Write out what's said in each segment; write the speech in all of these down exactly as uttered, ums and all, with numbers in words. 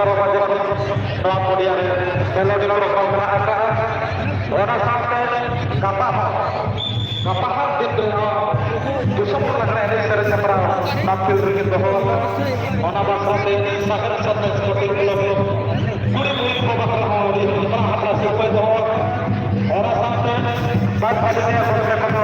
ᱵᱟᱡᱮ ᱠᱷᱚᱱ ᱱᱚᱣᱟ ᱯᱚᱰᱤᱭᱟ ᱨᱮ ᱢᱮᱞᱳᱰᱤ ᱯᱨᱳᱜᱨᱟᱢ ᱢᱮᱱᱟᱜ ᱟᱠᱟᱫᱼᱟ᱾ ᱚᱱᱟ ᱥᱟᱶᱛᱮ ᱜᱟᱯᱟ ᱦᱚᱸ, ᱜᱟᱯᱟ ᱦᱚᱸ ᱫᱤᱱ ᱨᱮᱦᱚᱸ ᱫᱤᱥᱚᱢ ᱞᱟᱜᱽᱲᱮ ᱮᱱᱮᱡ ᱥᱮᱨᱮᱧ ᱦᱮᱯᱨᱟᱣ ᱱᱚᱣᱟ ᱯᱷᱤᱞᱰ ᱨᱮᱜᱮ ᱫᱚᱦᱚ ᱟᱠᱟᱱᱟ᱾ ᱚᱱᱟ ᱵᱟᱠᱷᱨᱟ ᱛᱮ ᱥᱟᱜᱟᱲ ᱥᱟᱨᱱᱟ ᱥᱯᱳᱨᱴᱤᱝ ᱠᱞᱟᱵᱽ ᱠᱩᱲᱤ ᱠᱩᱲᱤ ᱠᱚ ᱵᱟᱠᱷᱨᱟ ᱦᱚᱸ ᱟᱹᱰᱤ ᱦᱚᱲ ᱦᱟᱯᱲᱟ ᱥᱤᱨᱯᱟᱹᱭ ᱫᱚᱦᱚ ᱟᱠᱟᱫᱼᱟ᱾ ᱚᱱᱟ ᱥᱟᱶᱛᱮ ᱵᱟᱫ ᱵᱟᱹᱠᱤ ᱜᱚᱢᱠᱮ ᱠᱚᱫᱚ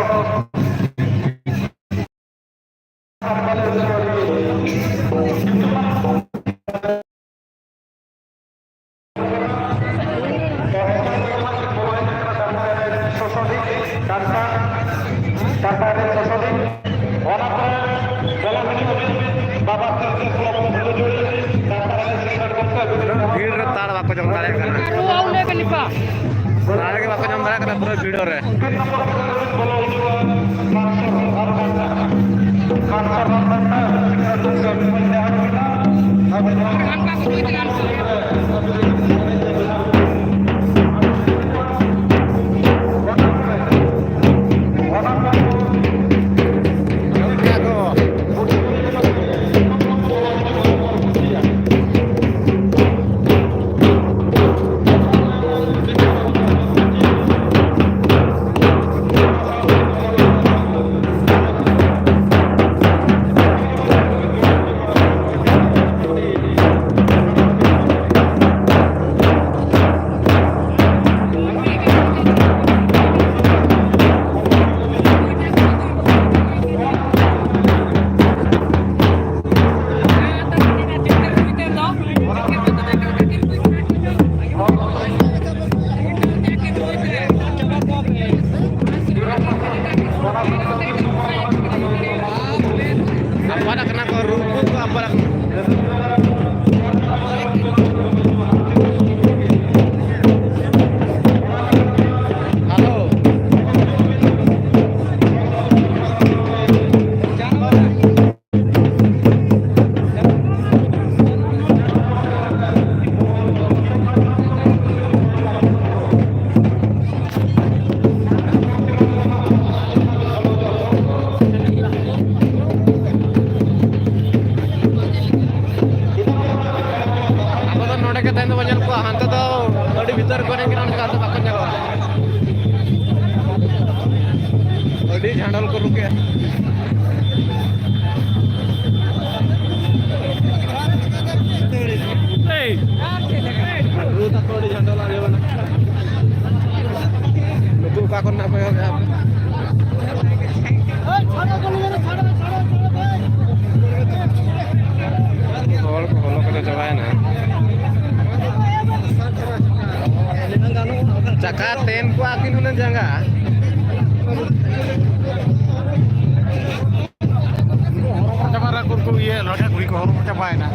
ᱵᱷᱤᱲ ᱨᱮ ᱛᱟᱲ ᱵᱟᱠᱚ ᱡᱚᱢ ᱫᱟᱲᱮᱭᱟᱜ ᱠᱟᱱᱟ᱾ ᱛᱟᱲ ᱜᱮ ᱵᱟᱠᱚ ᱧᱟᱢ ᱫᱟᱲᱮᱭᱟᱜ ᱠᱟᱱᱟ ᱯᱩᱨᱟᱹ ᱵᱷᱤᱲ ᱨᱮ᱾ ᱛᱟᱭᱚᱢ ᱫᱚ ᱵᱚᱱ ᱧᱮᱞ ᱠᱚᱣᱟ, ᱦᱟᱱᱛᱮ ᱫᱚ ᱟᱹᱰᱤ ᱵᱷᱤᱛᱟᱹᱨ ᱠᱚᱨᱮ ᱜᱮ ᱚᱱᱠᱟ ᱫᱚ ᱵᱟᱠᱚ ᱧᱮᱞᱚᱜᱼᱟ᱾ ᱟᱹᱰᱤ ᱡᱷᱟᱸᱰᱚᱞ ᱠᱚ ᱨᱩᱠᱮᱜᱼᱟ᱾ ᱨᱩ ᱛᱟᱠᱚ ᱟᱹᱰᱤ ᱡᱷᱟᱸᱰᱚᱞ ᱟᱸᱡᱚᱢ ᱮᱱᱟ᱾ ᱱᱩᱠᱩ ᱚᱠᱟ ᱠᱷᱚᱱ ᱱᱟᱜ ᱠᱚ ᱮᱦᱚᱵ ᱮᱫᱟ? ᱦᱚᱲ ᱠᱚ ᱵᱚᱞᱚ ᱠᱟᱛᱮ ᱪᱟᱵᱟᱭᱮᱱᱟ᱾ ᱪᱟᱠᱟ ᱛᱮᱱ ᱠᱚ ᱟᱹᱠᱤᱱ ᱦᱩᱱᱟᱹᱝ ᱡᱟᱸᱜᱟ᱾ ᱪᱟᱵᱟ ᱨᱮ ᱠᱩᱨᱠᱩ ᱤᱭᱟᱹ ᱞᱚᱴᱟ ᱠᱩᱲᱤ ᱠᱚ ᱦᱚᱨᱚᱜ ᱪᱟᱵᱟᱭᱮᱱᱟ᱾